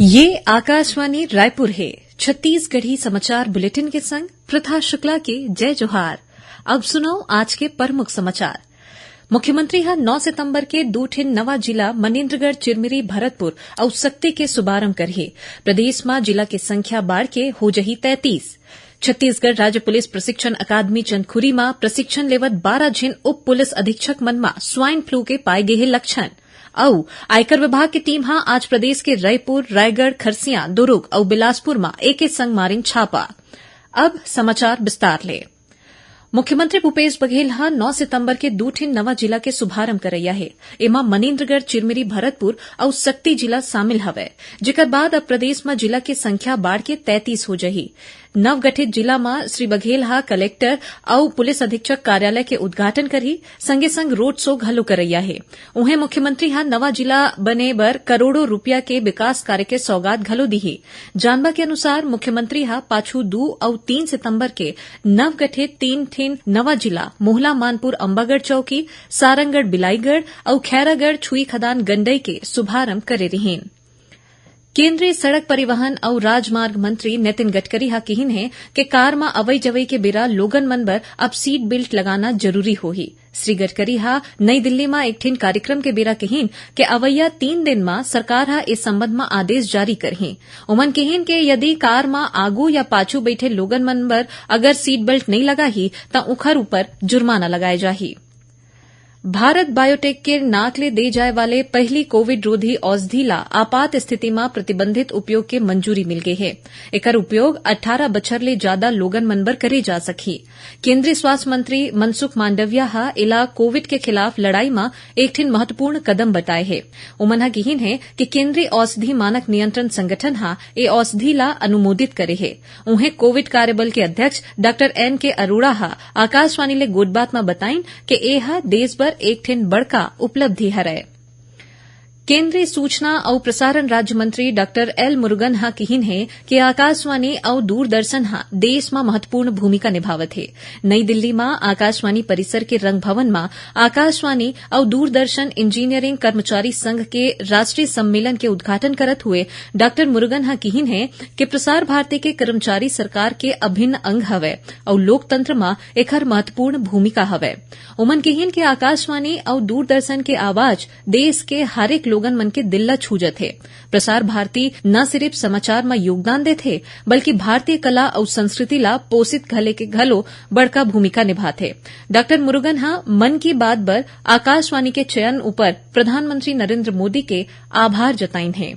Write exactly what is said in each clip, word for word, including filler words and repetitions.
ये आकाशवाणी रायपुर हे। छत्तीसगढ़ी समाचार बुलेटिन के संग प्रथा शुक्ला के जय जोहार। अब सुनव आज के प्रमुख समाचार। मुख्यमंत्री ह नौ सितंबर के दू ठिन नवा जिला मनेन्द्रगढ़, चिरमिरी, भरतपुर अउ सक्ती के शुभारंभ करही। प्रदेश म जिला के संख्या बाढ़ के हो जही तैंतीस। छत्तीसगढ़ राज्य पुलिस प्रशिक्षण अकादमी चंदखुरी म प्रशिक्षण लेवत बारह झिन उप पुलिस अधीक्षक मन म स्वाइन फ्लू के पाए गे हे लक्षण। अउ आयकर विभाग के टीम ह आज प्रदेश के रईपुर, रायगढ़, खरसिया, दुरूग अउ बिलासपुर म एके संग मारिन छापा। अब समाचार विस्तार ले। मुख्यमंत्री भूपेश बघेल ह नौ सितंबर के दू ठिन नवा जिला के शुभारंभ करइया हे। एमा मनेन्द्रगढ़, चिरमिरी, भरतपुर अउ सक्ती जिला शामिल हवय, जेकर बाद अब प्रदेश म जिला के संख्या बाढ़ के तैंतीस हो जही। नवगठित जिला म श्री बघेल ह कलेक्टर अउ पुलिस अधीक्षक कार्यालय के उद्घाटन करही, संगे संग रोड शो घलो करइया हे। उहें, मुख्यमंत्री ह नवा जिला बने बर करोड़ों रूपिया के विकास कार्य के सौगात घलो दिही। जानबा के अनुसार, मुख्यमंत्री ह पाछू दू अउ तीन सितंबर के नवगठित तीन ठिन नवा जिला मोहला मानपुर अम्बागढ़ चौकी, सारंगढ़ बिलाईगढ़ अउ खैरागढ़ छुईखदान गंडई के शुभारंभ करे रिहीन। केंद्रीय सड़क परिवहन अउ राजमार्ग मंत्री नितिन गडकरी ह किहिन हे के कार म अवई जवई के बेरा लोगन मन बर अब सीट बेल्ट लगाना जरूरी होही। श्री गडकरी ह नई दिल्ली म एक ठिन कार्यक्रम के बेरा किहिन के अवइया तीन दिन म सरकार ह ए संबंध म आदेश जारी करही। ओमन किहिन के यदि कार म आगू या पाछू बइठे लोगन मन बर अगर सीट बेल्ट नइ लगाही, त उखर ऊपर जुर्माना लगाए जाही। भारत बायोटेक के नाक ले दे जाए वाले पहिली कोविड रोधी औषधि ला आपात स्थिति म प्रतिबंधित उपयोग के मंजूरी मिल गे हे। एकर उपयोग अट्ठारह बछर ले जादा लोगन मन बर करे जा सकही। केंद्रीय स्वास्थ्य मंत्री मनसुख मांडविया ह एला कोविड के खिलाफ लड़ाई म एक ठिन महत्वपूर्ण कदम बताए हे। उमन ह किहिन हे कि केंद्रीय औषधि मानक नियंत्रण संगठन ह ए औषधि ला अनुमोदित करे हे। उहें, कोविड कार्यबल के अध्यक्ष डॉक्टर एन के अरोड़ा ह आकाशवाणी ले गोठबात म बताइन के ए ह देश बर एक ठिन बड़का उपलब्धि हरय। केंद्रीय सूचना अउ प्रसारण राज्य मंत्री डॉक्टर एल मुरुगन ह किहिन हे कि आकाशवाणी अउ दूरदर्शन ह देश म महत्वपूर्ण भूमिका निभावत हे। नई दिल्ली म आकाशवाणी परिसर के रंग भवन म आकाशवाणी अउ दूरदर्शन इंजीनियरिंग कर्मचारी संघ के राष्ट्रीय सम्मेलन के उद्घाटन करत हुए डॉक्टर मुरुगन ह किहिन हे कि प्रसार भारती के कर्मचारी सरकार के अभिन्न अंग हवय अउ लोकतंत्र म एखर महत्वपूर्ण भूमिका हवय। उमन किहिन कि आकाशवाणी अउ दूरदर्शन के आवाज देश के हरेक लोगन मन के दिल ला छू जथे। प्रसार भारती न सिरिफ समाचार म योगदान देथे, बल्कि भारतीय कला अउ संस्कृति ला पोषित घले के घलो बड़का भूमिका निभाथे। डॉक्टर मुरुगन ह मन की बात बर आकाशवाणी के चयन ऊपर प्रधानमंत्री नरेंद्र मोदी के आभार जताइन हे।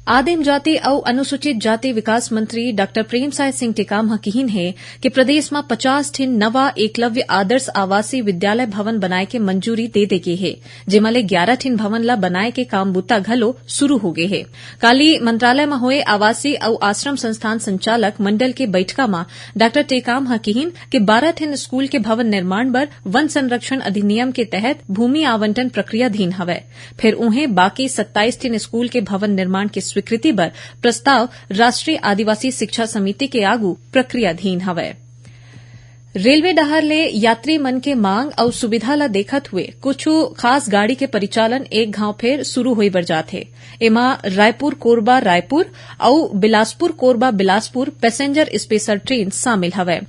आदिम जाति अउ अनुसूचित जाति विकास मंत्री डॉक्टर प्रेमसाय सिंह टेकाम ह किहिन हे कि प्रदेश म पचास ठिन नवा एकलव्य आदर्श आवासीय विद्यालय भवन बनाए के मंजूरी दे दे गे हे, जेमा ले ग्यारह ठिन भवन ल बनाए के काम बुता घलो शुरू हो गे हे। काली मंत्रालय म होए आवासीय अउ आश्रम संस्थान संचालक मंडल के बैठका म डॉक्टर टेकाम ह किहिन कि बारह ठिन स्कूल के भवन निर्माण बर वन संरक्षण अधिनियम के तहत भूमि आवंटन प्रक्रियाधीन हवय। फेर उहें, बाकी सत्ताईस ठिन स्कूल के भवन निर्माण के स्वीकृति बर प्रस्ताव राष्ट्रीय आदिवासी शिक्षा समिति के आगू प्रक्रियाधीन हवय। रेलवे डहार ले यात्री मन के मांग अउ सुविधा ल देखत हुए कुछु खास गाड़ी के परिचालन एक घांव फेर शुरू होय बर जात हे। एमा रायपुर कोरबा रायपुर अउ Bilaspur Korba Bilaspur passenger special train शामिल हवय।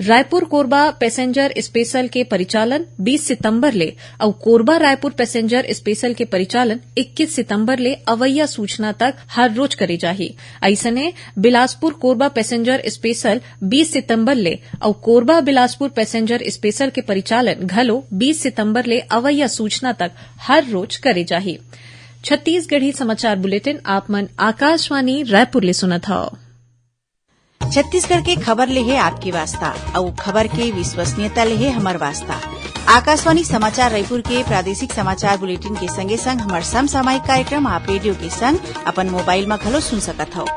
रायपुर कोरबा पैसेंजर स्पेशल के परिचालन बीस सितंबर ले अउ कोरबा रायपुर पैसेंजर स्पेशल के परिचालन इक्कीस सितंबर ले अवइया सूचना तक हर रोज करे जाही। अइसने बिलासपुर कोरबा पैसेंजर स्पेशल बीस सितंबर ले अउ कोरबा बिलासपुर पैसेंजर स्पेशल के परिचालन घलो बीस सितंबर ले अवइया सूचना तक हर रोज करे जाही। छत्तीसगढ़ी समाचार बुलेटिन आप मन आकाशवाणी रायपुर ले सुनत हव। छत्तीसगढ़ के खबर ले हे आपके वास्ता, अउ खबर के विश्वसनीयता ले हे हमर वास्ता। आकाशवाणी समाचार रायपुर के प्रादेशिक समाचार बुलेटिन के संगे संग हमर समसामयिक कार्यक्रम आप रेडियो के संग अपन मोबाइल म घलो सुन सकत हव।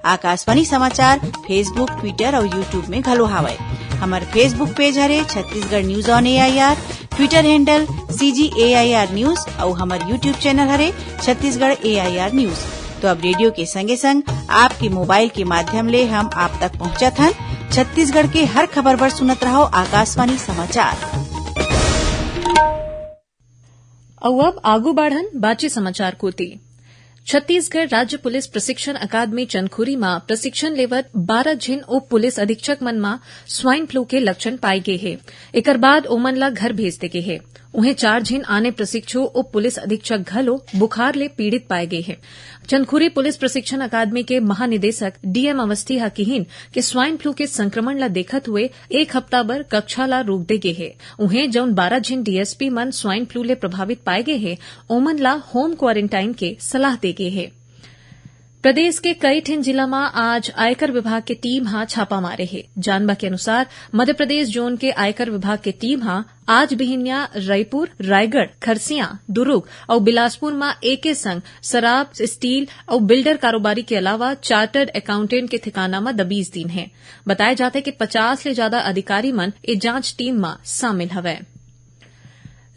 आकाशवाणी समाचार Facebook, Twitter अउ YouTube में घलो हावय। हमर Facebook पेज हरे Chhattisgarh news on AIR, Twitter handle CG AIR news अउ हमर YouTube चैनल हरे छत्तीसगढ़ एआईआर न्यूज। तो अब रेडियो के संगे संग आपके मोबाइल के माध्यम ले हम आप तक पहुंचत हन छत्तीसगढ़ के हर खबर बर सुनत रहव आकाशवाणी समाचार। अउ अब आगू बाढ़न बाचे समाचार कोति। छत्तीसगढ़ राज्य पुलिस प्रशिक्षण अकादमी चंदखुरी म प्रशिक्षण लेवत बारह झिन उप पुलिस अधीक्षक मन म स्वाइन फ्लू के लक्षण पाए गे हे। एकर बाद ओमन ला घर भेज दे गे हे। उहें, चार झिन आने प्रशिक्षु उप पुलिस अधीक्षक घलो बुखार ले पीड़ित पाए गे हे। चंदखुरी पुलिस प्रशिक्षण अकादमी के महानिदेशक डीएम अवस्थी ह किहिन के स्वाइन फ्लू के संक्रमण ला देखत हुए एक हफ्ता बर कक्षा ला रोक दे गे हे। उहें, जउन बारह झिन डीएसपी मन स्वाइन फ्लू ले प्रभावित पाए गे हे, ओमन ला होम क्वारंटाइन के सलाह दे गे हे। प्रदेश के कई ठिन जिला म आज आयकर विभाग के टीम ह छापा मारे हे। जानबा के अनुसार, मध्य प्रदेश जोन के आयकर विभाग के टीम ह आज बिहिनिया रायपुर, रायगढ़, खरसिया, दुरूग अउ बिलासपुर म एके संग शराब, स्टील अउ बिल्डर कारोबारी के अलावा चार्टर्ड अकाउंटेंट के ठिकाना म दबीस दीन हे। बताए जाथे कि पचास ले जादा अधिकारी मन ए जांच टीम म शामिल हवय।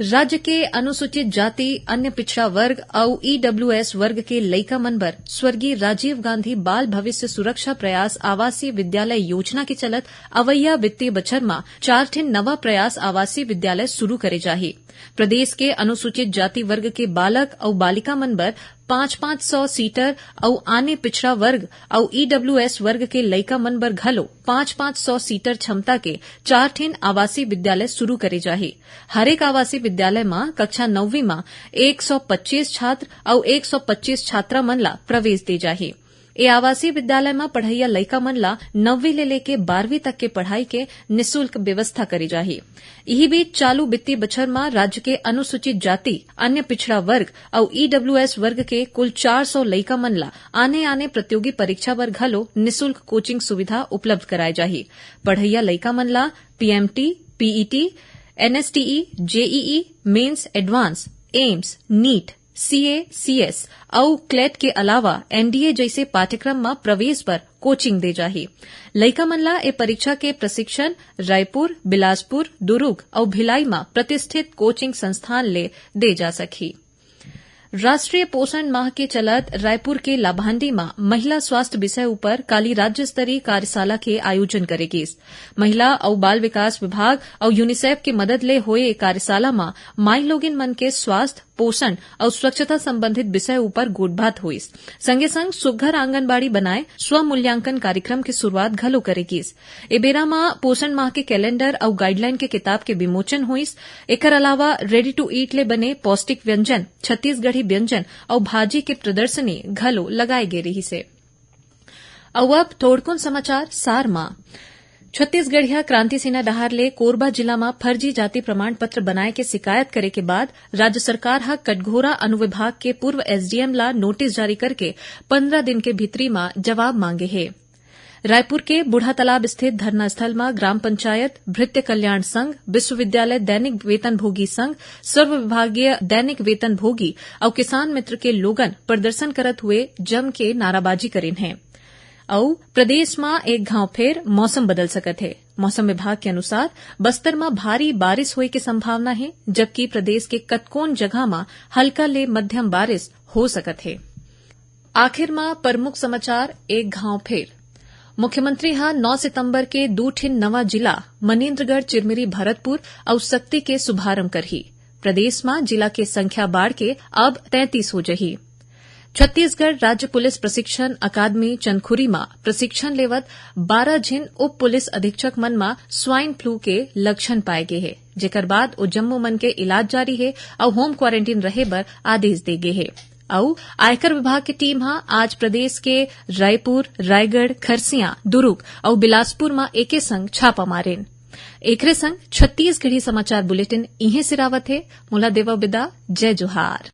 राज्य के अनुसूचित जाति, अन्य पिछड़ा वर्ग अउ ईडब्ल्यूएस वर्ग के लइका मन बर स्वर्गीय राजीव गांधी बाल भविष्य सुरक्षा प्रयास आवासीय विद्यालय योजना के चलत अवइया वित्तीय बछर म चार ठिन नवा प्रयास आवासीय विद्यालय शुरू करे जाही। प्रदेश के अनुसूचित जाति वर्ग के बालक अउ बालिका मन बर पाँच पाँच सौ सीटर अउ आने पिछड़ा वर्ग अउ ईडब्ल्यूएस वर्ग के लइका मन बर घलो पाँच पाँच सौ सीटर क्षमता के चार ठिन आवासीय विद्यालय शुरू करे जाही। हरेक आवासीय विद्यालय म कक्षा नौवीं म एक सौ पच्चीस छात्र अउ एक सौ पच्चीस छात्रा मन ला प्रवेश दे जाही। ए आवासीय विद्यालय म पढ़इया लइका मन ला नौवीं ले लेके बारहवीं तक के पढ़ाई के निशुल्क व्यवस्था करे जाही। इही बीच, चालू वित्तीय बछर म राज्य के अनुसूचित जाति, अन्य पिछड़ा वर्ग अउ ईडब्ल्यूएस वर्ग के कुल चार सौ लइका मन ला आने-आने प्रतियोगी परीक्षा बर घलो निशुल्क कोचिंग सुविधा उपलब्ध कराए जाही। पढ़इया लइका मन ला PMT, PET, NSTE, JEE, mains advance, AIIMS, NEET, CA, CS अउ क्लेट के अलावा एनडीए जइसे पाठ्यक्रम म प्रवेश बर कोचिंग दे जाही। लइका मन ला ए परीक्षा के प्रशिक्षण रायपुर, बिलासपुर, दुरूग अउ भिलाई म प्रतिष्ठित कोचिंग संस्थान ले दे जा सकही। राष्ट्रीय पोषण माह के चलत रायपुर के लाभांडी म महिला स्वास्थ्य विषय ऊपर काली राज्य स्तरीय कार्यशाला के आयोजन करे गिस। महिला अउ बाल विकास विभाग अउ यूनिसेफ के मदद ले होए ए कार्यशाला म माईलोगिन मन के स्वास्थ्य, पोषण अउ स्वच्छता संबंधित विषय ऊपर गोठबात होइस। संगे संग सुग्घर आंगनबाड़ी बनाए स्व मूल्यांकन कार्यक्रम के शुरुआत घलो करे गिस। ए बेरा म पोषण माह के कैलेंडर अउ गाइडलाइन के किताब के विमोचन होइस। एकर अलावा ready to eat ले बने पौष्टिक व्यंजन, छत्तीसगढ़ी व्यंजन अउ भाजी के प्रदर्शनी घलो लगाए गे रिहिस हे। अउ अब थोड़कुन समाचार सार म। छत्तीसगढ़िया क्रांति सेना डहार ले कोरबा जिला म फर्जी जाति प्रमाण पत्र बनाए के शिकायत करे के बाद राज्य सरकार ह कटघोरा अनुविभाग के पूर्व एसडीएम ला नोटिस जारी करके पंद्रह दिन के भीतरी म जवाब मांगे हे। रायपुर के बूढ़ा तालाब स्थित धरना स्थल म ग्राम पंचायत, भृत्य कल्याण संघ, विश्वविद्यालय दैनिक वेतनभोगी संघ, सर्व विभागीय दैनिक वेतनभोगी अउ किसान मित्र के लोगन प्रदर्शन करत हुए जम के नाराबाजी करिन हे। अउ प्रदेश म एक घांव फेर मौसम बदल सकत हे। मौसम विभाग के अनुसार बस्तर म भारी बारिश होए के संभावना हे, जबकि प्रदेश के कतकोन जगह म हल्का ले मध्यम बारिश हो सकत हे। आखिर म प्रमुख समाचार एक घांव फेर। मुख्यमंत्री ह नौ सितंबर के दू ठिन नवा जिला मनेन्द्रगढ़, चिरमिरी, भरतपुर अउ सक्ती के शुभारंभ करही। प्रदेश म जिला के संख्या बाढ़ के अब तैंतीस हो जही। छत्तीसगढ़ राज्य पुलिस प्रशिक्षण अकादमी चंदखुरी म प्रशिक्षण लेवत बारह झिन उप पुलिस अधीक्षक मन म स्वाइन फ्लू के लक्षण पाए गे हे, जेकर बाद ओ जम्मो मन के इलाज जारी हे अउ होम क्वारंटीन रहे बर आदेश दे गे हे। अउ आयकर विभाग के टीम ह आज प्रदेश के रायपुर, रायगढ़, खरसिया, दुरूग अउ बिलासपुर म एके संग छापा मारिन। एकरे संग छत्तीसगढ़ी समाचार बुलेटिन इहें सिरावत हे। मोला देवव बिदा, जय जोहार।